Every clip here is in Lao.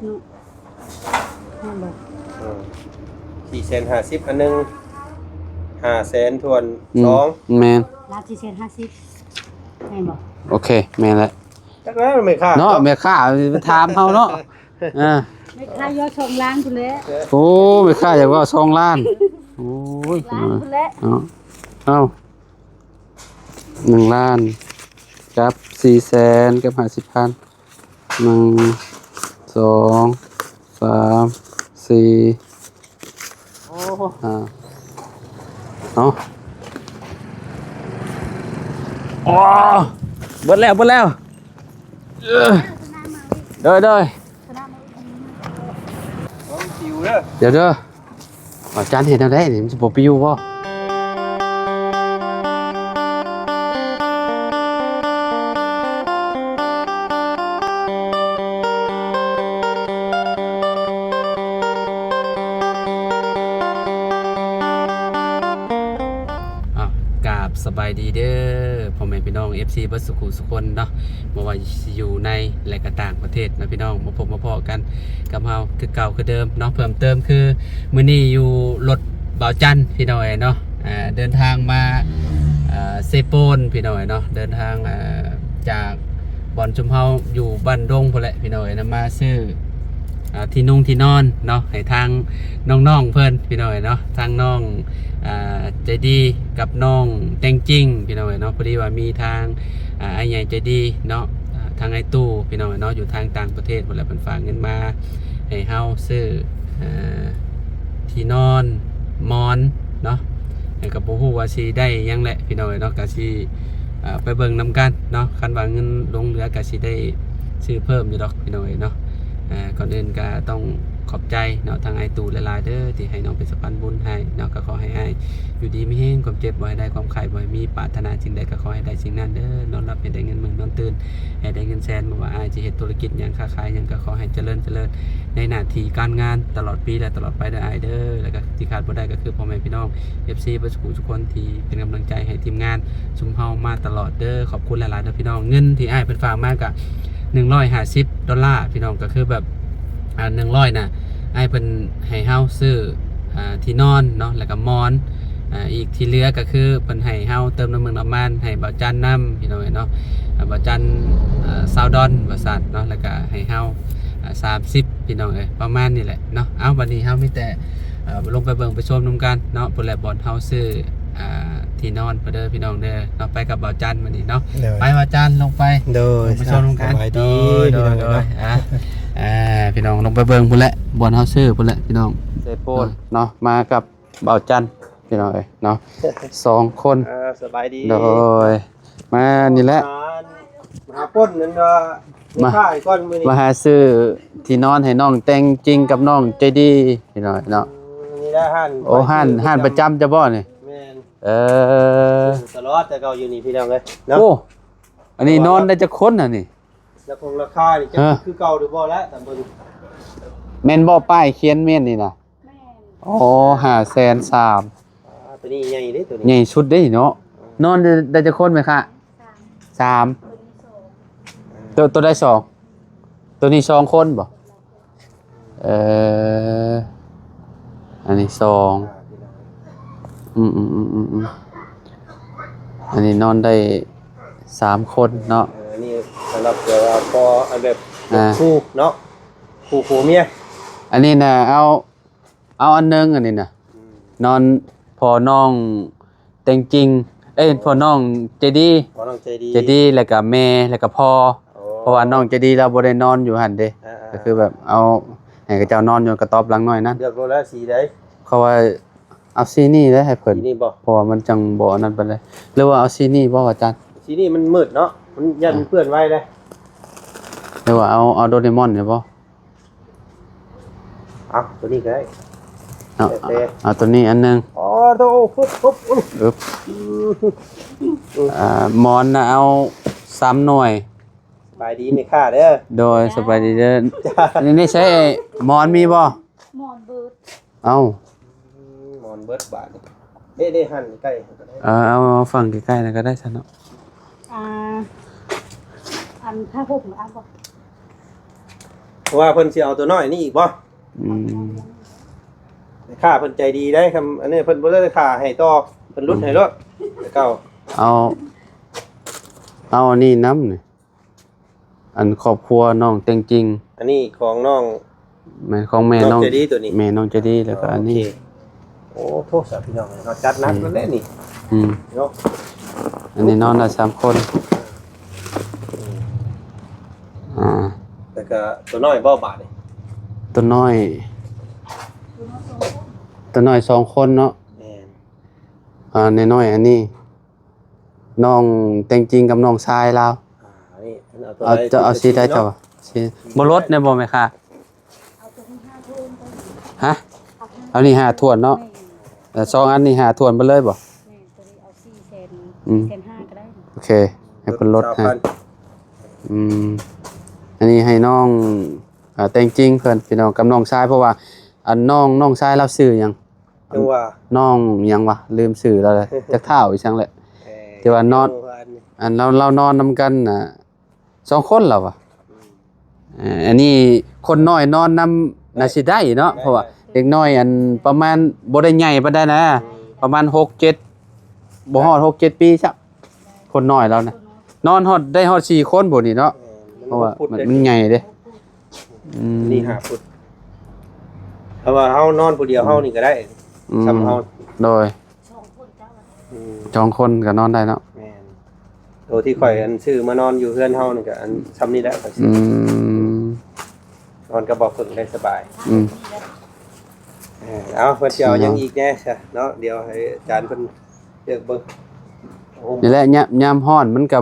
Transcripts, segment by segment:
ເນາະ ແມ່ນບໍ່? ເອີ ສີ່ແສນຫ້າສິບອັນໜຶ່ງ ຫ້າແສນຖ້ວນ ອືມ ສອງ ແມ່ນ ລາວສີ່ແສນຫ້າສິບ ແມ່ນບໍ່? ໂອເຄ ແມ່ນແຫຼະ ຈັກແລ້ວແມ່ຄ້າເນາະ ເນາະ ແມ່ຄ້າໄປຖາມເຮົາເນາະ ເອີ ແມ່ຄ້າຢອກສອງລ້ານພຸ້ນແຫຼະ ໂອ້ ແມ່ຄ້າຢາກເວົ້າສອງລ້ານ ໂອ້ຍ ລ້ານພຸ້ນແຫຼະ ເນາະ ເອົ້າ ໜຶ່ງລ້ານກັບສີ່ແສນກັບຫ້າສິບພັນ ໜຶ່ງ ສອງ ສາມ ສີ່ ໂອ້ ຫ້າ ເອົາ ໂອ້ ເບິດແລ້ວ ເບິດແລ້ວ ເອີ ໂດຍ ໂດຍ ລອງຊິວເດີ ດຽວເດີ ອາຈານເຮັດແນວໃດນີ້ ມັນຊິບໍ່ປິວບໍ່? ອ້າວ ກາບສະບາຍດີເດີ ພໍ່ແມ່ພີ່ນ້ອງ ເອັຟຊີ ເບິດສຸຂູສຸຄົນເນາະ ບໍ່ວ່າຊິຢູ່ໃນ ແລະ ກະຕ່າງປະເທດເນາະພີ່ນ້ອງ ມາພົບມາພໍ້ກັນກັບເຮົາຄືເກົ່າຄືເດີມເນາະ ເພີ່ມເຕີມຄື ມື້ນີ້ຢູ່ລົດບ່າວຈັນພີ່ນ້ອງເອີຍເນາະ ອ່າ ເດີນທາງມາ ເອີ ເຊໂປນພີ່ນ້ອງເອີຍເນາະ ເດີນທາງ ເອີ ຈາກບ່ອນຊຸມເຮົາຢູ່ບ້ານດົງພຸ້ນແຫຼະພີ່ນ້ອງເອີຍເນາະ ມາຊື້ ອ່າ ທີ່ນຸ່ງທີ່ນອນເນາະ ໃຫ້ທາງນ້ອງໆເພິ່ນພີ່ນ້ອງເອີຍເນາະ ທາງນ້ອງ ອ່າ ໃຈດີກັບນ້ອງແຕງຈິງພີ່ນ້ອງເອີຍເນາະ ພໍດີວ່າມີທາງ ອ່າ ອ້າຍໃຫຍ່ໃຈດີເນາະ ອ່າ ທາງອ້າຍຕູ້ພີ່ນ້ອງເນາະ ຢູ່ທາງຕ່າງປະເທດພຸ້ນແຫຼະ ເພິ່ນຝາກເງິນມາໃຫ້ເຮົາຊື້ ອ່າ ທີ່ນອນ ໝອນເນາະ ແລ້ວກໍບໍ່ຮູ້ວ່າຊິໄດ້ຫຍັງແຫຼະພີ່ນ້ອງເອີຍເນາະ ກໍຊິ ອ່າ ໄປເບິ່ງນຳກັນເນາະ ຄັນວ່າເງິນຫຼົງເຫຼືອກໍຊິໄດ້ຊື້ເພີ່ມຢູ່ດອກພີ່ນ້ອງເອີຍເນາະ ອ່າ ກ່ອນອື່ນກໍຕ້ອງຂອບໃຈເນາະ ທາງອ້າຍຕູ້ຫຼາຍໆເດີ ທີ່ໃຫ້ນ້ອງເປັນສະພານບຸນໃຫ້ເນາະ ກໍຂໍໃຫ້ອ້າຍ ຢູ່ດີມີແຮງ ຄວາມເຈັບບໍ່ໃຫ້ໄດ້ ຄວາມໄຂ້ບໍ່ໃຫ້ມີ ປາດຖະໜາສິ່ງໃດກໍຂໍໃຫ້ໄດ້ສິ່ງນັ້ນເດີ ນອນຫຼັບໃຫ້ໄດ້ເງິນໝື່ນ ນອນຕື່ນໃຫ້ໄດ້ເງິນແສນ ບໍ່ວ່າອ້າຍຊິເຮັດທຸລະກິດຫຍັງ ຄ້າຂາຍຫຍັງ ກໍຂໍໃຫ້ຈະເລີນ ຈະເລີນໃນໜ້າທີ່ການງານຕະຫຼອດປີ ແລະ ຕະຫຼອດໄປເດີອ້າຍເດີ ແລ້ວກໍທີ່ຂາດບໍ່ໄດ້ກໍຄືພໍ່ແມ່ພີ່ນ້ອງ ເອັຟຊີ ເບິດສຸຂູສຸຄົນທີ່ເປັນກຳລັງໃຈໃຫ້ທີມງານຊຸມເຮົາມາຕະຫຼອດເດີ ຂອບຄຸນຫຼາຍໆເດີພີ່ນ້ອງ ເງິນທີ່ອ້າຍເພິ່ນຝາກມາກໍໜຶ່ງຮ້ອຍຫ້າສິບໂດລາພີ່ນ້ອງ ກໍຄືແບບ ອ່າ ໜຶ່ງຮ້ອຍນະ ອ້າຍເພິ່ນໃຫ້ເຮົາຊື້ ອ່າ ທີ່ນອນເນາະ ແລ້ວກໍໝອນ ອ່າ ອີກທີ່ເຫຼືອກໍຄືເພິ່ນໃຫ້ເຮົາເຕີມນ້ຳມັນນ້ຳມັນໃຫ້ບ່າວຈັນນຳ ພີ່ນ້ອງເອີຍເນາະ ອ່າ ບ່າວຈັນ ອ່າ ຊາວດອນ ວ່າຊັ້ນເນາະ ແລ້ວກໍໃຫ້ເຮົາ ອ່າ ສາມສິບ ພີ່ນ້ອງເອີຍ ປະມານນີ້ແຫຼະເນາະ ເອົ້າ ບັດນີ້ເຮົາມີແຕ່ ເອີ ລົງໄປເບິ່ງໄປຊົມນຳກັນເນາະ ພຸ້ນແຫຼະ ບ່ອນເຮົາຊື້ ອ່າ ທີ່ນອນພຸ້ນເດີພີ່ນ້ອງເດີເນາະ ໄປກັບບ່າວຈັນມື້ນີ້ເນາະ ໂດຍ ໄປບ່າວຈັນລົງໄປ ໂດຍ ລົງໄປຊົມນຳກັນ ສະບາຍດີ ໂດຍ ພີ່ນ້ອງ ໂດຍ ໂດຍ ໂດຍ ອ່າ ອ່າ ພີ່ນ້ອງລົງໄປເບິ່ງພຸ້ນແຫຼະ ບ່ອນເຮົາຊື້ພຸ້ນແຫຼະພີ່ນ້ອງ ເຊໂປນເນາະ ມາກັບບ່າວຈັນພີ່ນ້ອງເອີຍເນາະ ສອງຄົນ ອ່າ ສະບາຍດີ ໂດຍ ມານີ້ແຫຼະ ມາ ມາຫາປົນນັ້ນວ່າ ມາ ມີຄ້າອີກກ່ອນມື້ນີ້ ມາຫາຊື້ທີ່ນອນໃຫ້ນ້ອງແຕງຈິງກັບນ້ອງໃຈດີພີ່ນ້ອງເອີຍເນາະ ອືມ ນີ້ແຫຼະຮ້ານ ໂອ້ ຮ້ານ ຮ້ານປະຈຳເຈົ້າບໍ່ນີ້? ແມ່ນ ເອີ ຊື້ຕະຫຼອດແຕ່ເກົ່າຢູ່ນີ້ພີ່ນ້ອງເອີຍເນາະ ໂອ້ ອັນນີ້ນອນໄດ້ຈັກຄົນນະນີ້? ລະຄົງລາຄານີ້ ຮະ ຈະຄືເກົ່າຫຼືບໍ່ລະ ຕາມເບິ່ງ ແມ່ນບໍ່ ປ້າຍຂຽນແມ່ນນີ້ນະ? ແມ່ນ ໂອ້ ຫ້າແສນສາມ ອ່າ ໂຕນີ້ໃຫຍ່ເດ້ ໂຕນີ້ໃຫຍ່ສຸດເດ້ເນາະ ອືມ ນອນໄດ້ ໄດ້ຈັກຄົນແມ່ຄ້າ? ສາມ ສາມ ໂຕນີ້ສອງ ໂຕ ໂຕໃດສອງ? ໂຕນີ້ສອງຄົນບໍ່? ເອີ ອັນນີ້ສອງ ອືມໆໆໆໆ ອັນນີ້ນອນໄດ້ສາມຄົນເນາະ ເອີ ອັນນີ້ສຳລັບແບບວ່າພໍອັນແບບ ອ່າ ຄູ່ເນາະ ຄູ່ຜົວເມຍ ອັນນີ້ນະ ເອົາ ເອົາອັນໜຶ່ງ ອັນນີ້ນະ ອືມ ນອນພໍນ້ອງ ແຕງຈິງ ເອີຍ ພໍ່ນ້ອງໃຈດີ ພໍ່ນ້ອງໃຈດີ ໃຈດີ ແລ້ວກະແມ່ ແລ້ວກະພໍ່ ໂອ້ ເພາະວ່ານ້ອງໃຈດີລາວບໍ່ໄດ້ນອນຢູ່ຫັ້ນເດ້ ອ່າໆ ກໍຄືແບບເອົາໃຫ້ເຂົາເຈົ້ານອນຢູ່ກະຕອບຫຼັງນ້ອຍນັ້ນ ເລືອກໂລດແລ້ວສີໃດ? ເຂົາວ່າເອົາສີນີ້ເດ້ໃຫ້ເພິ່ນ ສີນີ້ບໍ່? ເພາະວ່າມັນຈັ່ງບໍ່ອັນນັ້ນປານໃດ ຫຼືວ່າເອົາສີນີ້ບໍ່ອາຈານ? ສີນີ້ມັນມືດເນາະ ມັນຢ້ານມັນເປື້ອນໄວເດ້ ຫຼືວ່າເອົາ ເອົາໂດເຣມອນນີ້ບໍ່? ເອົາໂຕນີ້ກໍໄດ້ ເອົາ ແຕ່ ເອົາໂຕນີ້ອັນໜຶ່ງ ອໍ ໂຕ ປຶບ ປຶບ ອຶບ ອືມ ອ່າ ໝອນນະເອົາສາມໜ່ວຍ ສະບາຍດີແມ່ຄ້າເດີ ໂດຍ ສະບາຍດີເດີ ນີ້ໃຊ້ໝອນມີບໍ່? ໝອນເບິດ ເອົ້າ ອືມ ໝອນເບິດບາດນີ້ ເດ້ ເດ້ ຫັ້ນໃກ້ໆ ເອີ ເອົາ ເອົາຝັ່ງໃກ້ໆນັ້ນກໍໄດ້ຊັ້ນເນາະ ອ່າ ອັນຜ້າຫົ່ມເອົາບໍ່? ເພາະວ່າເພິ່ນຊິເອົາຕົວນ້ອຍນີ້ອີກບໍ່? ອືມ ແມ່ຄ້າເພິ່ນໃຈດີເດ້ ຄຳ ອັນນີ້ເພິ່ນບໍ່ໄດ້ຄ່າໃຫ້ຕໍ່ ເພິ່ນຫຼຸດໃຫ້ໂລດ ແຕ່ເກົ່າ. ເອົາ ເອົາອັນນີ້ນຳນີ້ ອັນຄອບຄົວນ້ອງແຕ່ງຈິງ. ອັນນີ້ຂອງນ້ອງ ແມ່ນຂອງແມ່ນ້ອງ ນ້ອງໃຈດີຕົວນີ້ ແມ່ນ້ອງໃຈດີ ແລ້ວກໍອັນນີ້. ອໍ ໂອເຄ ໂອ້ ໂທດ ພີ່ນ້ອງເນາະ ຈັດໜັກ ອືມ ເລີຍນີ້ ອືມ ເນາະ. ອັນນີ້ນອນໄດ້ສາມຄົນ ອືມ ອ່າ ແລ້ວກໍຕົວນ້ອຍບໍ່ບາດນີ້? ຕົວນ້ອຍ ຕົວນ້ອຍສອງຄົນເນາະ. ແມ່ນ ອ່າ ນ້ອຍໆ ອັນນີ້ ນ້ອງແຕ່ງຈິງກັບນ້ອງຊາຍລາວ. ອ່າ ນີ້ ເອົາ ເອົາ ເຈົ້າເອົາສີໃດເຈົ້າ? ສີ ບໍ່ລົດແດ່ບໍ່ແມ່ຄ້າ? ຮະ? ເອົານີ້ຫ້າຖ້ວນເນາະ. ແມ່ນ ເອີ ສອງອັນນີ້ຫ້າຖ້ວນເບິດເລີຍບໍ່? ແມ່ນ ຕົວນີ້ເອົາສີ່ແສນ ອືມ ສີ່ແສນຫ້າກໍໄດ້. ໂອເຄ ໃຫ້ເພິ່ນລົດໃຫ້. ອືມ ອັນນີ້ໃຫ້ນ້ອງ ອ່າ ແຕ່ງຈິງເພິ່ນ ພີ່ນ້ອງ ກັບນ້ອງຊາຍ ເພາະວ່າ ອັນ ນ້ອງ ນ້ອງຊາຍລາວຊື່ຫຍັງ? ຈັ່ງວ່າ ນ້ອງຫຍັງວະ ລືມຊື່ລາວແລ້ວ ຈັກທ້າວອີ່ຫຍັງແຫຼະ ເອີ ທີ່ວ່ານອນ ອັນລາວ ລາວນອນນຳກັນນະ ສອງຄົນລາວວ່າ. ອືມ ເອີ ອັນນີ້ຄົນນ້ອຍນອນນຳ ໄດ້ ໜ້າຊິໄດ້ເນາະ ໄດ້ ເພາະວ່າ ໄດ້ ເດັກນ້ອຍ ອັນ ປະມານບໍ່ໄດ້ໃຫຍ່ປານໃດນະ ອືມ ປະມານຫົກເຈັດ ບໍ່ຮອດຫົກເຈັດປີຊ້ຳ ຄົນນ້ອຍລາວນະ ນອນຮອດ ໄດ້ຮອດສີ່ຄົນພຸ້ນນີ້ເນາະ. ແມ່ນ ເພາະວ່າມັນ ມັນໃຫຍ່ເດ້. ອືມ ນີ້ຫ້າຟຸດ ຖ້າວ່າເຮົານອນຜູ້ດຽວ ອືມ ເຮົານີ້ກໍໄດ້ ອືມ ສ່ຳເຮົາ ໂດຍ ສອງຄົນກໍນອນໄດ້ເນາະ. ແມ່ນ ໂຕທີ່ຂ້ອຍອັນຊື້ມານອນຢູ່ເຮືອນເຮົານີ້ກໍອັນສ່ຳນີ້ແຫຼະ ຂ້ອຍຊື້ ອືມ ນອນກັບບໍ່ເພິ່ງໄດ້ສະບາຍ. ອືມ ເອີ ເອົາ ເພິ່ນຊິເອົາຫຍັງອີກແດ່ຊະເນາະ ດຽວໃຫ້ອາຈານເພິ່ນເລືອກເບິ່ງ. ໂອ້ ນີ້ແຫຼະ ຍາມ ຍາມຮ້ອນມັນກໍ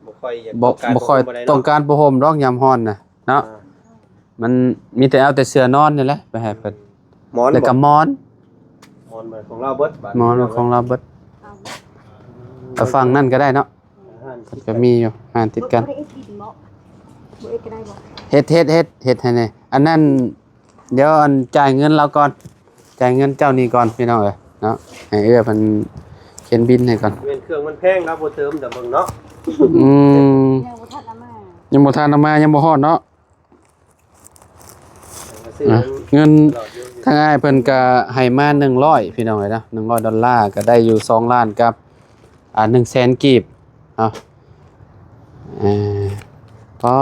ບໍ່ຄ່ອຍຢາກ ບໍ່ ຕ້ອງການ ບໍ່ຄ່ອຍ ປະຫົ່ມປານໃດເນາະ ຕ້ອງການປະຫົ່ມດອກຍາມຮ້ອນນະເນາະ. ອ່າ ມັນມີແຕ່ເອົາແຕ່ເສື້ອນອນນີ້ແຫຼະໄປໃຫ້ເພິ່ນ. ໝອນ ແລ້ວກໍໝອນ ໝອນຂອງລາວເບິດ ໝອນຂອງລາວເບິດ. ເອົາ ເອົາຝັ່ງນັ້ນກໍໄດ້ເນາະ ເພິ່ນກໍມີຢູ່ ຮ້ານຕິດກັນ. ເຮັດ ເຮັດ ເຮັດ ເຮັດໃຫ້ແດ່ ອັນນັ້ນ ດຽວອັນຈ່າຍເງິນລາວກ່ອນ ຈ່າຍເງິນເຈົ້ານີ້ກ່ອອນພີ່ນ້ອງເອີຍເນາະ ໃຫ້ເອື້ອຍເພິ່ນຂຽນບິນໃຫ້ກ່ອນ. ແມ່ນເຄື່ອງມັນແພງ ລາວບໍ່ເຕີມດອກເບິ່ງເນາະ. ອືມ ຍັງບໍ່ທັນເອົາມາ ຍັງບໍ່ທັນເອົາມາ ຍັງບໍ່ຮອດເນາະ. ເງິນທາງອ້າຍເພິ່ນກໍໃຫ້ມາໜຶ່ງຮ້ອຍພີ່ນ້ອງເອີຍເນາະ ໜຶ່ງຮ້ອຍດອນລາ ກໍໄດ້ຢູ່ສອງລ້ານກັບ ອ່າ ໜຶ່ງແສນກີບເນາະ. ເອີ ປາ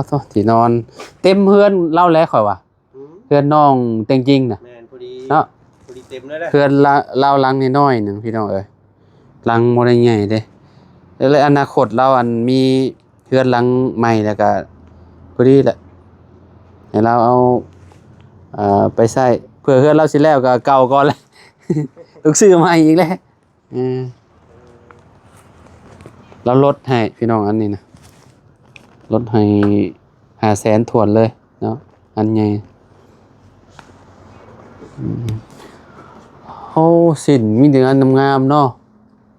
ໂທ້ ທີ່ນອນເຕັມເຮືອນລາວແຫຼະຂ້ອຍວ່າ ອືມ ເຮືອນນ້ອງແຕ່ງຈິງນະ. ແມ່ນ ພໍດີເນາະ ພໍດີເຕັມເລີຍແຫຼະ ເຮືອນລາ ລາວຫຼັງນ້ອຍໆໜຶ່ງພີ່ນ້ອງເອີຍ ຫຼັງບໍ່ໄດ້ໃຫຍ່ເດ້. ແລ້ວອະນາຄົດລາວອັນມີເຮືອນຫຼັງໃໝ່ແລ້ວກະພໍດີແຫຼະ ໃຫ້ລາວເອົາ ເອີ ໄປໃຊ້ ເພື່ອເຮືອນລາວຊິແລ້ວກະເກົ່າກ່ອນແຫຼະ ຕ້ອງຊື້ໃໝ່ອີກແຫຼະ. ເອີ ລາວລົດໃຫ້ພີ່ນ້ອງ ອັນນີ້ນະ ລົດໃຫ້ຫ້າແສນຖ້ວນເລີຍເນາະ ອັນໃຫຍ່. ອືມ ໂອ້ ສິ້ນມີແຕ່ອັນງາມໆເນາະ.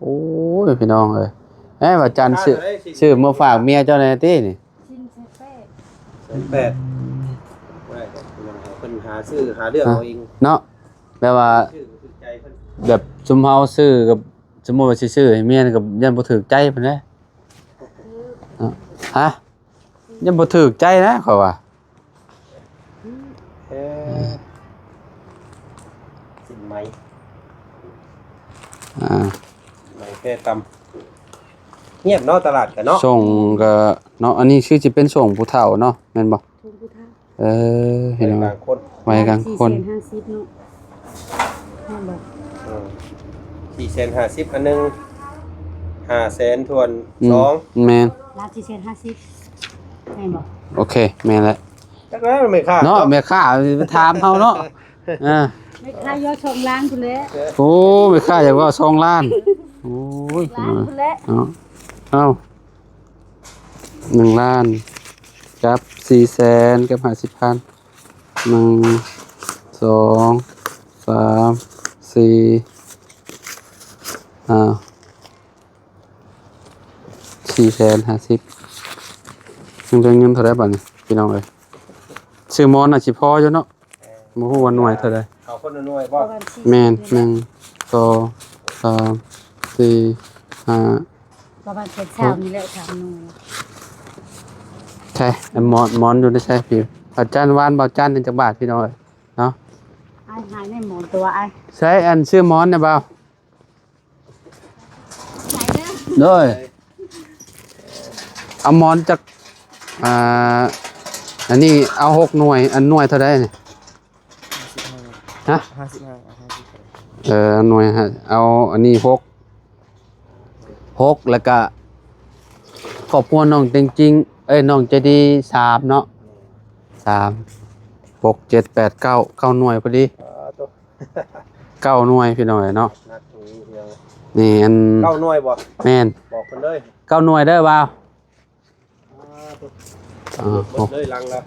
ໂອ້ຍ ພີ່ນ້ອງເອີຍ ເອີ ວ່າຈັນຊື້ ຊື້ມາຝາກເມຍເຈົ້າແດ່ຕິນີ້. ສິ້ນແສນແປດ ແສນແປດ ບໍ່ໄດ້ດອກ ພີ່ນ້ອງເອີຍ ເພິ່ນຫາຊື້ຫາເລືອກເອົາເອງເນາະ. ແບບວ່າ ຊື້ບໍ່ຖືກໃຈເພິ່ນ ແບບຊຸມເຮົາຊື້ກັບ ສົມມຸດວ່າຊິຊື້ໃຫ້ເມຍນີ້ກໍຢ້ານບໍ່ຖືກໃຈເພິ່ນແຫຼະເນາະ. ຮະ? ຍັງບໍ່ຖືກໃຈນະ ຂ້ອຍວ່າ. ເອີ ສິ້ນໄໝ ອ່າ ໄໝແພຕຳ ງຽບເນາະ ຕະຫຼາດກະເນາະ ຊ່ວງກະເນາະ. ອັນນີ້ຄືຊິເປັນຊ່ວງຜູ້ເຖົ້າເນາະ ແມ່ນບໍ່? ຊ່ວງຜູ້ເຖົ້າ. ເອີ ພີ່ນ້ອງ ໄວກາງຄົນ ໄວກາງຄົນ ສີ່ແສນຫ້າສິບເນາະ ແມ່ນບໍ່? ເອີ ສີ່ແສນຫ້າສິບອັນໜຶ່ງ ຫ້າແສນຖ້ວນ ອືມ ສອງ ແມ່ນ ລ້ານສີ່ແສນຫ້າສິບ ແມ່ນບໍ່? ໂອເຄ ແມ່ນແຫຼະ. ຈັກແລ້ວແມ່ຄ້າເນາະ ເນາະ ແມ່ຄ້າໄປຖາມເຮົາເນາະ. ເອີ ແມ່ຄ້າຢູ່ສອງລ້ານພຸ້ນແຫຼະ. ໂອ້ ແມ່ຄ້າຢາກເວົ້າສອງລ້ານ. ໂອ້ຍ ລ້ານພຸ້ນແຫຼະເນາະ. ເອົ້າ ໜຶ່ງລ້ານກັບສີ່ແສນກັບຫ້າສິບພັນ ໜຶ່ງ ສອງ ສາມ ສີ່ ຫ້າ ສີ່ແສນຫ້າສິບ ຍັງເຫຼືອເງິນເທົ່າໃດບາດນີ້ ພີ່ນ້ອງເອີຍ? ຊື້ໝອນໜ້າຊິພໍຢູ່ເນາະ. ບໍ່ຮູ້ວ່າໜ່ວຍເທົ່າໃດ. ເອົາຄົນລະໜ່ວຍບໍ່? ປະມານສີ່ ແມ່ນ ໜຶ່ງ ສອງ ສາມ ສີ່ ຫ້າ ປະມານແສນຊາວນີ້ແຫຼະ ສາມໜ່ວຍ. ໃຊ່ ອັນໝອນ ໝອນຢູ່ໃນໃສພີ່? ບ່າວຈັນ ວານບ່າວຈັນນີ້ຈັກບາດພີ່ນ້ອງເອີຍເນາະ. ອ້າຍຫາຍໃນໝອນຕົວອ້າຍ ໃຊ້ອັນຊື້ໝອນນະບ່າວ. ໃສ່ເດີ ໂດຍ ເອົາໝອນຈັກ ອ່າ ອັນນີ້ເອົາຫົກໜ່ວຍ. ອັນໜ່ວຍເທົ່າໃດນີ້? ຫ້າສິບຫ້າ ຮະ? ຫ້າສິບຫ້າ ເອົາຫ້າສິບ ເອີ ໜ່ວຍ ເອົາອັນນີ້ຫົກ ຫົກ ແລ້ວກະຄອບຄົວນ້ອງເຕັງຈິງ ເອີຍ ນ້ອງໃຈດີສາມເນາະ ສາມ ຫົກ ເຈັດ ແປດ ເກົ້າ ເກົ້າໜ່ວຍພໍດີ. ອ່າ ໂຕ ເກົ້າໜ່ວຍພີ່ນ້ອງເອີຍເນາະ. ໜັກນີ້ພີ່ນ້ອງ ນີ້ອັນ ເກົ້າໜ່ວຍບໍ່? ແມ່ນ ບອກເພິ່ນເລີຍ ເກົ້າໜ່ວຍເດີບ່າວ. ອ່າ ເອີ ເບິດເລີຍຫຼັງລະ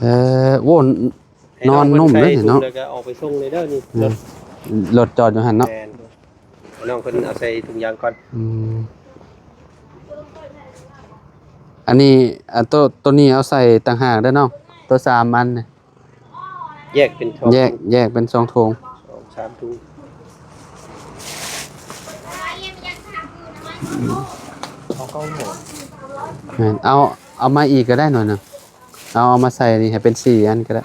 ເອີ ໂອ້ ໃຫ້ນ້ອງເພິ່ນໃສ່ຖົງເນາະ ແລ້ວກໍອອກໄປສົ່ງເລີຍເດີນີ້ ອືມ ລົດ ລົດຈອດຢູ່ຫັ້ນເນາະ. ແມ່ນ ໃຫ້ນ້ອງເພິ່ນເອົາໃສ່ຖົງຢາງກ່ອນ. ອືມ ອັນນີ້ ອ່າ ໂຕ ໂຕນີ້ເອົາໃສ່ຕ່າງຫາກເດີນ້ອງ ໂຕສາມອັນນີ້. ແຍກເປັນສອງ ແຍກ ແຍກເປັນສອງຖົງ ສອງສາມຖົງ. ເອົາເກົ້າຫົວ ແມ່ນ ເອົາ ເອົາມາອີກກໍໄດ້ໜ່ອຍໜຶ່ງ ເອົາ ເອົາມາໃສ່ນີ້ໃຫ້ເປັນສີ່ອັນກໍໄດ້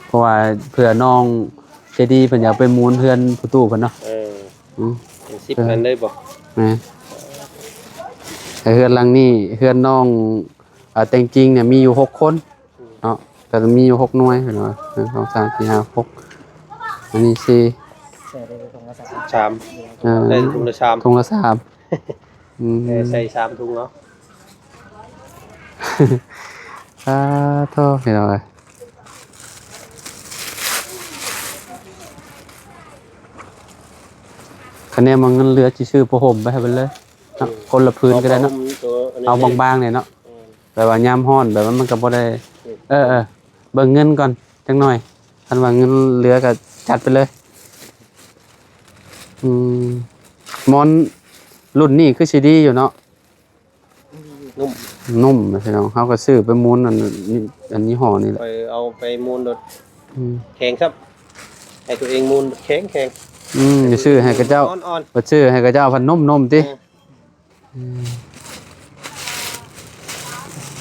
ເພາະວ່າເພື່ອນ້ອງໃຈດີເພິ່ນຢາກໄປໝູນເຮືອນພໍ່ຕູ້ເພິ່ນເນາະ. ເອີ ອືມ ເປັນສິບອັນເລີຍບໍ່? ແມ່ນ ແຕ່ເຮືອນຫຼັງນີ້ ເຮືອນນ້ອງ ເອີ ແຕ່ງຈິງນີ້ມີຢູ່ຫົກຄົນ ເນາະ ກໍມີຢູ່ຫົກໜ່ວຍເນາະ ໜຶ່ງ ສອງ ສາມ ສີ່ ຫ້າ ຫົກ ອັນນີ້ສີ່ ໃສ່ໄດ້ຖົງລະສາມ ສາມ ເອີ ໄດ້ຖົງລະສາມ ຖົງລະສາມ ອືມ ເອີ ໃສ່ສາມຖົງເນາະ. ສາທຸ ພີ່ນ້ອງເອີຍ ຄະແນນວ່າເງິນເຫຼືອຊິຊື້ຜ້າຫົ່ມໄປໃຫ້ເພິ່ນເລີຍເນາະ ຄົນລະຜືນກໍໄດ້ເນາະ ເອົາບາງໆນີ້ເນາະ. ແມ່ນ ແບບວ່າຍາມຮ້ອນແບບວ່າມັນກໍບໍ່ໄດ້ ອືມ ເອີໆ ເບິ່ງເງິນກ່ອນຈັກໜ່ອຍ ຄັນວ່າເງິນເຫຼືອກໍຈັດໄປເລີຍ. ອືມ ໝອນລຸ້ນນີ້ຄືຊິດີຢູ່ເນາະ ນຸ້ມ ນຸ້ມພີ່ນ້ອງ ເຮົາກໍຊື້ໄປໝູນອັນນີ້ ອັນຍີ່ຫໍ້ນີ້ແຫຼະ ຂ້ອຍເອົາໄປໝູນໂລດ ອືມ ແຂງຊ້ຳ ໃຫ້ຕົວເອງໝູນແຂງໆ. ອືມ ໄປຊື້ໃຫ້ເຂົາເຈົ້າ ອ່ອນໆ ໄປຊື້ໃຫ້ເຂົາເຈົ້າພັດນຸ້ມໆຕິ. ເອີ ອືມ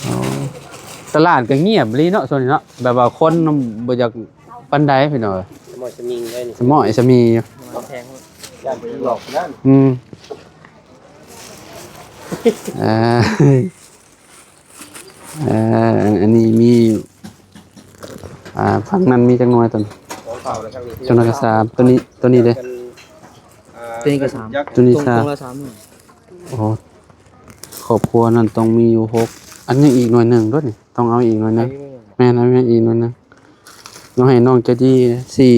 ອໍ ຕະຫຼາດກໍງຽບອີ່ຫຼີເນາະ ຊ່ວງນີ້ເນາະ ແບບວ່າຄົນບໍ່ຢາກປານໃດພີ່ນ້ອງເອີຍ ສະໝໍ້ສະໝີງເລີຍນີ້ ສະໝໍ້ສະໝີງຢູ່ ແພງ ຢ້ານໄປຫຼອກນັ້ນ ອືມ ເອີ ເອີ ອັນ ອັນນີ້ມີ ອ່າ ຝັ່ງນັ້ນມີຈັກໜ່ວຍຕົວນີ້ ສອງເທົ່າແລ້ວ ທາງນີ້ ຕົວນັ້ນກໍສາມ ຕົວນີ້ ຕົວນີ້ເດ້ ອ່າ ຕົວນີ້ກໍສາມ ຕົວນີ້ສາມ ຕົວລະສາມໜ່ວຍ. ໂອ້ ຄອບຄົວນັ້ນຕ້ອງມີຢູ່ຫົກ ອັນນີ້ອີກໜ່ວຍໜຶ່ງດ້ວຍນີ້ ຕ້ອງເອົາອີກໜ່ວຍໜຶ່ງ ແມ່ນ ເອົາອີກໜ່ວຍໜຶ່ງ ເອົາໃຫ້ນ້ອງໃຈດີສີ່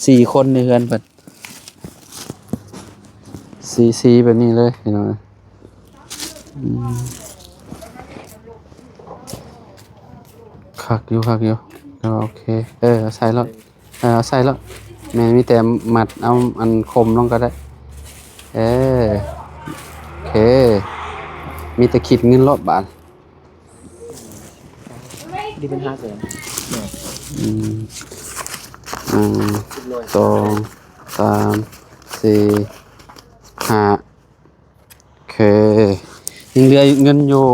ສີ່ຄົນໃນເຮືອນເພິ່ນ ສີ່ ສີ່ແບບນີ້ເລີຍພີ່ນ້ອງ. ອືມ ຄັກຢູ່ ຄັກຢູ່ ເອີ ໂອເຄ ເອີ ໃສ່ໂລດ ເອີ ໃສ່ໂລດ ແມ່ນ ມີແຕ່ມັດເອົາອັນຄົມລົງກໍໄດ້ ເອີ ໂອເຄ ມີແຕ່ຄິດເງິນໂລດບາດ. ດີເປັນຫ້າແສນ ອືມ ໜຶ່ງ ສອງ ສາມ ສີ່ ຫ້າ ໂອເຄ ຍັງເຫຼືອເງິນຢູ່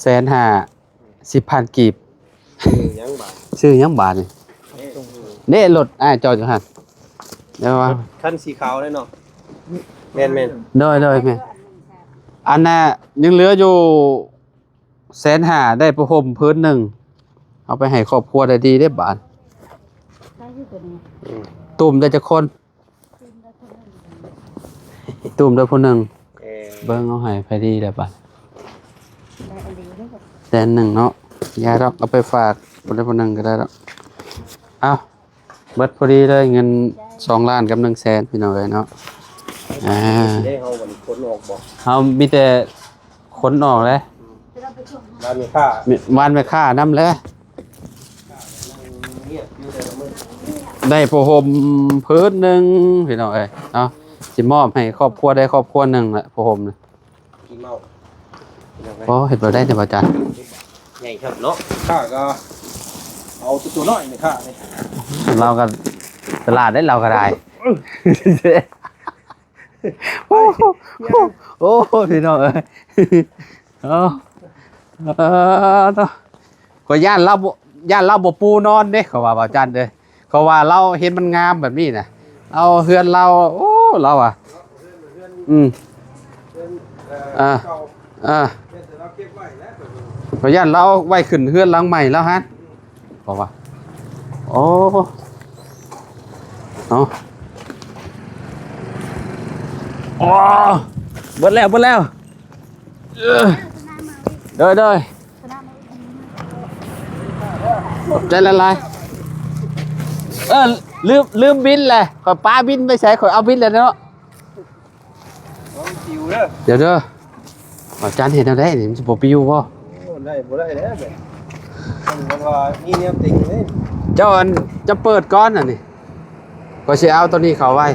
ແສນຫ້າ ສິບພັນກີບ ຊື້ຫຍັງບາດ ຊື້ຫຍັງບາດນີ້ ເດ້ລົດອ້າຍຈອດຢູ່ຫັ້ນ ເດ້ວ່າ ຄັນສີຂາວເດ້ເນາະ ແມ່ນໆ ໂດຍໆ ແມ່ນ ອັນນ່າ ຍັງເຫຼືອຢູ່ ແສນຫ້າ ໄດ້ຜ້າຫົ່ມພື້ນໜຶ່ງ ເອົາໄປໃຫ້ຄອບຄົວໄດ້ດີເດ້ບາດ ໄດ້ຢູ່ຕົວນີ້ ອືມ ຕຸ້ມໄດ້ຈັກຄົນ? ຕຸ້ມໄດ້ຜູ້ໜຶ່ງ ເອີ ເບິ່ງເອົາໃຫ້ໃຜດີແລ້ວບາດ ໄດ້ອັນດີເດ້ ແສນໜຶ່ງເນາະ ຢ່າດອກ ເອົາໄປຝາກຜູ້ໃດຜູ້ໜຶ່ງກໍໄດ້ດອກ ເອົ້າ ເບິດພໍດີເລີຍ ເງິນສອງລ້ານກັບໜຶ່ງແສນ ພີ່ນ້ອງເອີຍເນາະ ອ່າ ເດ້ ເຮົາບັດນີ້ຂົນອອກບໍ່ ເຮົາມີແຕ່ ຂົນອອກເລີຍ ອືມ ວານແມ່ຄ້າ ວານແມ່ຄ້ານຳເລີຍ ໄດ້ຜ້າຫົ່ມພື້ນໜຶ່ງ ພີ່ນ້ອງເອີຍເນາະ ຊິມອບໃຫ້ຄອບຄົວໃດຄອບຄົວໜຶ່ງແຫຼະ ຜ້າຫົ່ມນະ ຂີ້ເມົາ ໂອ້ ເຮັດບໍ່ໄດ້ເດ້ ອາຈານ ໃຫຍ່ຄັກເນາະ ຂ້າກໍເອົາແຕ່ຕົວນ້ອຍນີ້ ຂ້ານີ້ ລາວກໍຕະຫຼາດເດ້ ລາວກໍໄດ້ ໂອ້ ໂອ້ ພີ່ນ້ອງເອີຍ ເອີ ເອີ ໂຕ ຂ້ອຍຢ້ານລາວບໍ່ ຢ້ານລາວບໍ່ປູນອນເດ້ ເຂົາວ່າ ບ່າວຈັນເອີຍ ເຂົາວ່າລາວເຫັນມັນງາມແບບນີ້ນະ ລາວເຮືອນລາວ ໂອ້ ລາວວ່າ ອືມ ເອີ ເອີ ເອີ ເອີ ຂ້ອຍຢ້ານລາວເອົາໄວ້ຂຶ້ນເຮືອນຫຼັງໃໝ່ລາວຫັ້ນ ເຂົາວ່າ ໂອ້ ເອົາ ໂອ້ ເບິດແລ້ວ ເບິດແລ້ວ ເອີ ໂດຍ ໂດຍ ຂອບໃຈຫຼາຍໆ ເອີ ລືມ ລືມບິນແຫຼະ ຂ້ອຍປາບິນໄປໃສ ຂ້ອຍເອົາບິນແລ້ວເນາະ ລອງປິວເດີ ດຽວເດີ ອາຈານເຮັດແນວໃດນີ້ ມັນຊິບໍ່ປິວບໍ່? ໂອ້ ໄດ້ບໍ່ໄດ້ແລ້ວແບບ ມັນວ່າມີແນວຕິງເດ້ ເຈົ້າອັນ ເຈົ້າເປີດກ່ອນອັນນີ້ ຂ້ອຍຊິເອົາໂຕນີ້ເຂົ້າໄວ້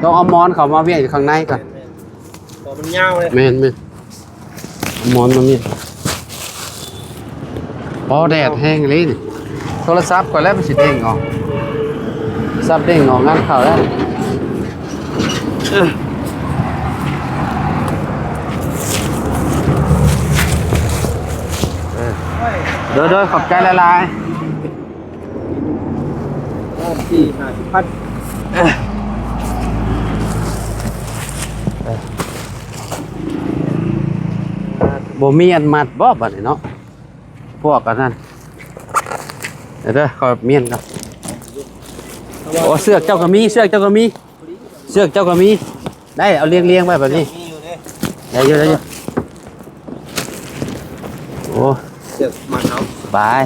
ຕ້ອງເອົາໝອນເຂົ້າມາວຽງຢູ່ຂ້າງໃນກ່ອນ ແມ່ນໆ ເພາະມັນຍາວເດ້ ແມ່ນໆ ໝອນມັນມີ ອໍ ແດດແຮງອີ່ຫຼີນີ້ ໂທລະສັບຂ້ອຍແລ້ວມັນຊິເດ້ງອອກ ສັບເດ້ງອອກງານເຂົ້າແລ້ວ ເອີ ເອີ ໂດຍໆ ຂອບໃຈຫຼາຍໆ. ສີ່ຫ້າສິບພັນ ເອີ ບໍ່ມີອັນມັດບໍ່ບາດນີ້ເນາະ ພວກອັນນັ້ນ ເດີ ເດີ ຂໍມີອັນກ່ອນ ໂອ້ ເຊືອກເຈົ້າກໍມີ ເຊືອກເຈົ້າກໍມີ ເຊືອກເຈົ້າກໍມີ ໄດ້ ເອົາລຽງໆໄວ້ແບບນີ້ ມີຢູ່ເດ້ ໄດ້ຢູ່ ໄດ້ຢູ່ ໂອ້ ເຊືອກມັດເອົາ ສະບາຍ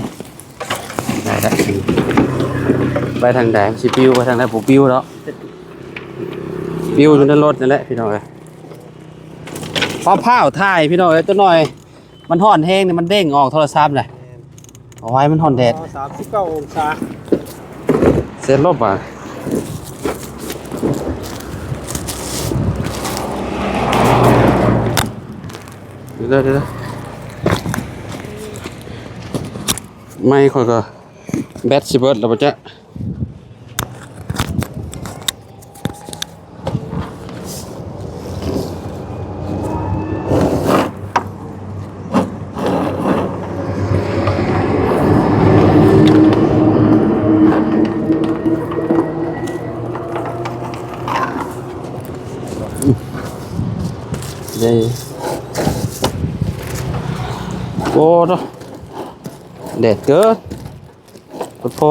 ໄດ້ລະ ໄປທາງໃດ ມັນຊິປິວໄປທາງໃດ ບໍ່ປິວດອກ ປິວຢູ່ໃນລົດນັ້ນແຫຼະ ພີ່ນ້ອງເອີຍ ຟ້າວໆຖ່າຍ ພີ່ນ້ອງເອີຍ ຈັກໜ່ອຍ ມັນຮ້ອນແຮງນີ້ ມັນເດ້ງອອກໂທລະສັບນະ ແມ່ນ ເອົາໄວ້ມັນຮ້ອນແດດ ອໍ ສາມສິບເກົ້າອົງສາ ເສັດລົບບາດ ເດີໆ ໄມຂ້ອຍກໍແບັດຊິເບິດແລ້ວບໍ່ຈັກ. ໂອ້ໂຕ ແດດເກີນ. ໂພດໂພ ອ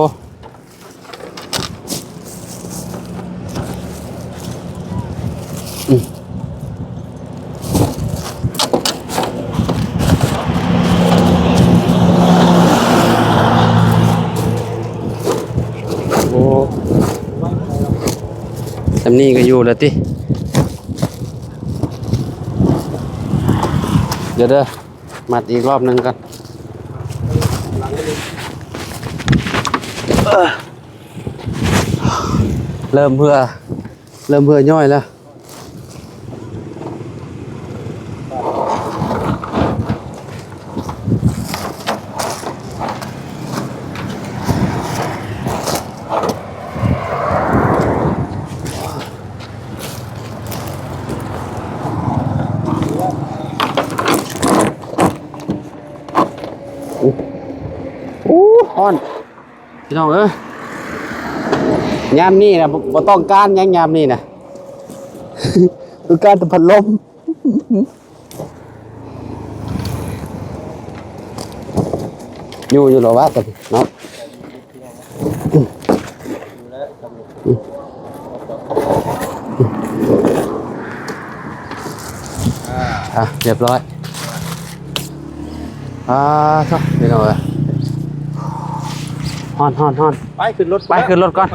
ືມ ໂອ້ ສ່ຳນີ້ກໍຢູ່ແລ້ວຕິ ດຽວເດີ. ມັດອີກລອບໜຶ່ງກ່ອນ ເລີ່ມເຫື່ອ ເລີ່ມເຫື່ອຍ້ອຍແລ້ວ. ໂອ້ ຮ້ອນ ພີ່ນ້ອງເອີຍ ຍາມນີ້ນະ ບໍ່ ບໍ່ຕ້ອງການຫຍັງຍາມນີ້ນະ ຕ້ອງການແຕ່ພັດລົມ. ຢູ່ ຢູ່ລະວະ ຕອນນີ້ເນາະ ອ່າ ຮຽບຮ້ອຍ ອ່າ ໂທ້ ພີ່ນ້ອງເອີຍ ຮ້ອນ ຮ້ອນ ຮ້ອນ ໄປຂຶ້ນລົດ ໄປຂຶ້ນລົດກ່ອນ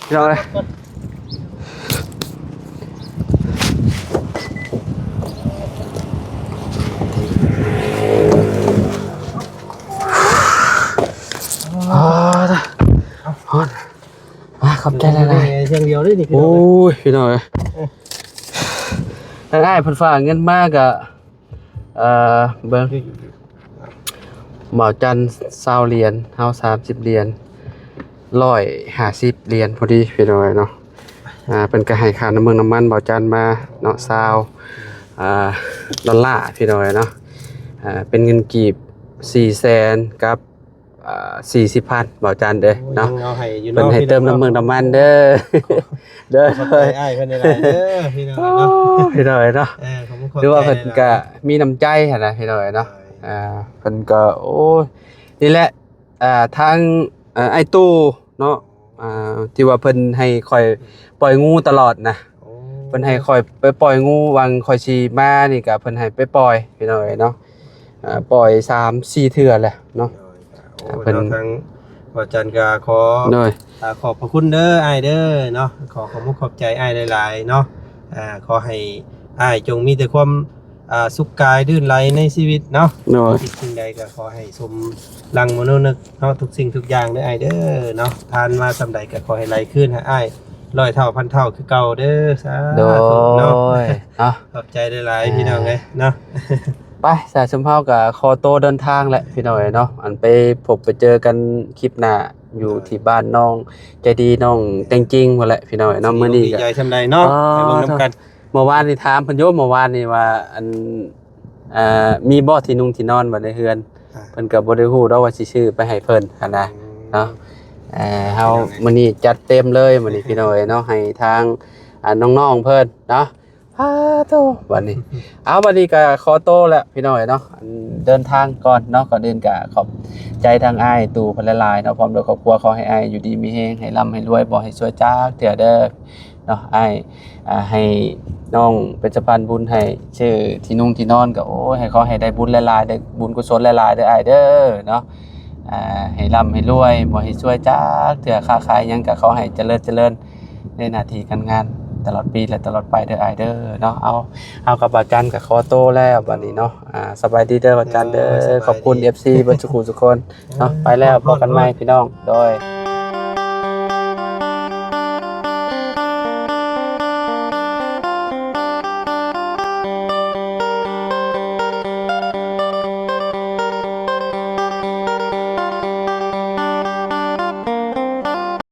ພີ່ນ້ອງເອີຍ ອ່າ ຮ້ອນ ອ່າ ຂອບໃຈຫຼາຍໆ ເຄື່ອງດຽວເດ້ນີ້ ໂອ້ຍ ພີ່ນ້ອງເອີຍ ທາງອ້າຍເພິ່ນຝາກເງິນມາກະ ເອີ ເບິ່ງ ບ່າວຈັນຊາວຫຼຽນ ເຮົາສາມສິບຫຼຽນ ຮ້ອຍຫ້າສິບຫຼຽນພໍດີ ພີ່ນ້ອງເນາະ ອ່າ ເພິ່ນກໍໃຫ້ຄ່ານ້ຳມັນ ນ້ຳມັນບ່າວຈັນມາເນາະ ຊາວ ອ່າ ດອນລາ ພີ່ນ້ອງເນາະ ເ ອ່າ ເປັນເງິນກີບສີ່ແສນກັບ ອ່າ ສີ່ສິບພັນ ບ່າວຈັນເດີ ໂອ້ຍ ເນາະ ຍັງເອົາໃຫ້ຢູ່ ເພິ່ນໃຫ້ເຕີມນ້ຳມັນນ້ຳມັນເດີ ເດີ ຂອບໃຈອ້າຍເພິ່ນຫຼາຍໆເດີ ພີ່ນ້ອງເອີຍເນາະ ໂອ້ ພີ່ນ້ອງເອີຍເນາະ ເອີ ຂອບຄຸນຂອບໃຈ ຖືວ່າເພິ່ນກະມີນ້ຳໃຈຫັ້ນນະ ພີ່ນ້ອງເອີຍເນາະ ໂດຍ ອ່າ ເພິ່ນກໍ ໂອ້ຍ ນີ້ແຫຼະ ອ່າ ທາງ ອ່າ ອ້າຍຕູ້ເນາະ ອ່າ ທີ່ວ່າເພິ່ນໃຫ້ຂ້ອຍປ່ອຍງູຕະຫຼອດນະ ໂອ້ ເພິ່ນໃຫ້ຂ້ອຍໄປປ່ອຍງູ ຫວ່າງຂ້ອຍຊິມານີ້ກະເພິ່ນໃຫ້ໄປປ່ອຍ ພີ່ນ້ອງເອີຍເນາະ ອ່າ ປ່ອຍສາມສີ່ເທື່ອແຫຼະເນາະ ໂດຍ ອ່າ ໂອ້ ເພິ່ນ ເນາະ ທາງບ່າວຈັນກະຂໍ ໂດຍ ອ່າ ຂອບພະຄຸນເດີອ້າຍເດີເນາະ ຂໍຂອບມຸກຂອບໃຈອ້າຍຫຼາຍໆເນາະ ອ່າ ຂໍໃຫ້ອ້າຍຈົ່ງມີແຕ່ຄວາມ ອ່າ ສຸກກາຍລື່ນໄຫຼໃນຊີວິດເນາະ ໂດຍ ຄິດສິ່ງໃດກໍຂໍໃຫ້ສົມດັ່ງມະໂນນຶກເນາະ ທຸກສິ່ງທຸກຢ່າງເດີອ້າຍເດີເນາະ ຜ່ານມາສ່ຳໃດກໍຂໍໃຫ້ໄຫຼຄືນໃຫ້ອ້າຍຮ້ອຍເທົ່າພັນເທົ່າຄືເກົ່າເດີ ສາທຸເນາະ ໂດຍ ເນາະ ຂອບໃຈຫຼາຍໆ ອ່າ ພີ່ນ້ອງເອີຍເນາະ ໄປ ສາ ຊຸມເຮົາກໍຂໍໂຕເດີນທາງແຫຼະ ພີ່ນ້ອງເອີຍເນາະ ອັນໄປພົບໄປເຈີກັນຄລິບໜ້າ ຢູ່ ໂດຍ ທີ່ບ້ານນ້ອງໃຈດີ ນ້ອງແຕງຈິງພຸ້ນແຫຼະ ພີ່ນ້ອງເອີຍເນາະ ມື້ນີ້ກໍດີໃຈສ່ຳໃດເນາະ ອໍ ໄປເບິ່ງນຳກັນ ເມື່ອວານນີ້ຖາມເພິ່ນຢູ່ ເມື່ອວານນີ້ວ່າ ອັນ ອ່າ ມີບໍ່ທີ່ນຸ່ງທີ່ນອນບໍ່ໃນເຮືອນ ອ່າ ເພິ່ນກໍບໍ່ໄດ້ຮູ້ດອກວ່າຊິຊື້ໄປໃຫ້ເພິ່ນຫັ້ນນະ ອືມ ເນາະ ອ່າ ເຮົາ ພີ່ນ້ອງເອີຍ ມື້ນີ້ຈັດເຕັມເລີຍມື້ນີ້ ພີ່ນ້ອງເອີຍເນາະ ໃຫ້ທາງ ອ່າ ນ້ອງໆເພິ່ນເນາະ ອາໂທ້ ບັດນີ້ ເອົາ ບັດນີ້ກໍຂໍໂຕແລ້ວ ພີ່ນ້ອງເອີຍເນາະ ອັນ ເດີນທາງກ່ອນເນາະ ກ່ອນອື່ນກໍຂອບໃຈທາງອ້າຍຕູ້ເພິ່ນຫຼາຍໆເນາະ ພ້ອມດ້ວຍຄອບຄົວ ຂໍໃຫ້ອ້າຍຢູ່ດີມີແຮງ ໃຫ້ລ່ຳໃຫ້ລວຍ ບໍ່ໃຫ້ຊວຍຈັກເທື່ອເດີ ເນາະ ອ້າຍ ອ່າ ໃຫ້ນ້ອງເປັນສະພານບຸນໃຫ້ຊື້ທີ່ນຸ່ງທີ່ນອນກໍ ໂອ້ຍ ໃຫ້ຂໍໃຫ້ໄດ້ບຸນຫຼາຍໆ ໄດ້ບຸນກຸສົນຫຼາຍໆເດີອ້າຍເດີເນາະ ອ່າ ໃຫ້ລ່ຳໃຫ້ລວຍ ບໍ່ໃຫ້ຊວຍຈັກເທື່ອ ຄ້າຂາຍຫຍັງກໍຂໍໃຫ້ຈະເລີນຈະເລີນໃນໜ້າທີ່ການງານຕະຫຼອດປີ ແລະ ຕະຫຼອດໄປເດີອ້າຍເດີເນາະ ເອົາ ເຮົາກັບບ່າວຈັນກໍຂໍໂຕແລ້ວບັດນີ້ເນາະ ອ່າ ສະບາຍດີເດີບ່າວຈັນເດີ ໂດຍ ສະບາຍດີ ຂອບຄຸນ ເອັຟຊີ ເບິດສູ່ຜູ້ສູ່ຄົນເນາະ ເອີ ໄປແລ້ວ ພໍ້ກັນໃໝ່ພີ່ນ້ອງ ໂດຍ.